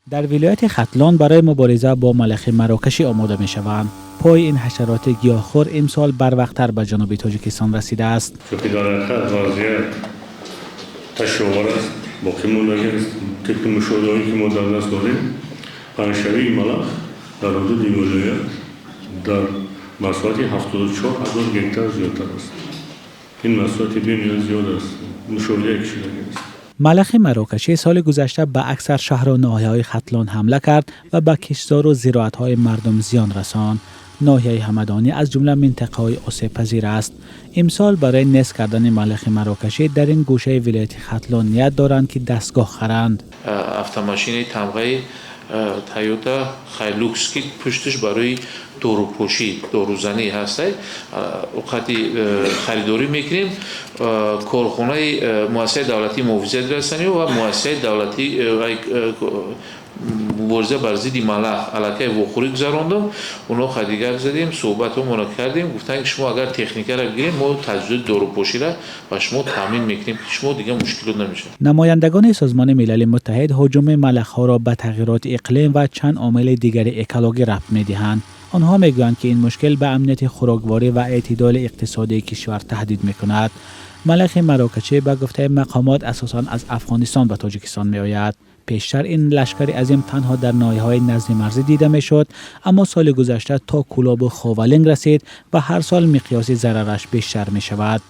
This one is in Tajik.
Дар вилояти Хатлон барои мубориза бо малахи марокашӣ омода мешаванд. Пои ин ҳашароти гиёҳхӯр имсол барвақттар ба ҷануби Тоҷикистон расидааст. Чунки дар ҳақиқат вазъият ташвишовар аст, боқӣ мондагӣ аст. Тибқи мушоҳидаҳое, ки мо дар даст дорем, паҳншавии малах дар ҳудуди вилоят дар масоҳати 74 000 гектар зиёдтар аст. Ин масоҳати бениҳоят зиёд аст, мушоҳидае ки шудагӣ аст. Малахи марокашӣ соли гузашта ба аксар шаҳру ноҳияҳои Хатлон ҳамла кард ва ба киштзору зироатҳои мардум зиён расонд. Ноҳияи Ҳамадонӣ аз ҷумла минтақаҳои осебпазир аст. Имсол барои нест кардани малахи марокашӣ дар ин гӯшаи вилояти Хатлон ният доранд, ки дастгоҳ харанд. Автомашинаи тамғаи Тойота Хайлукс, ки пушташ барои дорупошӣ, дорузанӣ ҳастай, оқати харидорӣ мекунем. Корхонаи Муассисаи давлатии муҳофизати растаниҳо ва Муассисаи давлатии мубориза бар зидди малах аллакай вохӯрӣ гузарондум. Онҳо хадигап задем, суҳбатҳомонро кардем. Гуфтанд, ки шумо агар техникаро бигирем, мо таҷҳизоти дорупоширо ба шумо таъмин мекунем, ки шумо дигар мушкилот намешавад. Намояндагони Созмони Милали Муттаҳид ҳуҷуми малахҳоро ба тағйироти иқлим ва чанд омили дигари экологӣ рабт медиҳанд. Онҳо мегӯянд, ки ин мушкил ба амнияти хӯрокворӣ ва эътидоли иқтисодии кишвар таҳдид мекунад. Малахи марокашӣ, ба гуфтаи мақомот, асосан аз Афғонистон ба Тоҷикистон меояд. Пештар ин лашкари азим танҳо дар ноҳияҳои назди марзӣ дида мешуд, аммо соли гузашта то Кӯлобу Ховалинг расид ва ҳар сол миқёси зарараш бештар мешавад.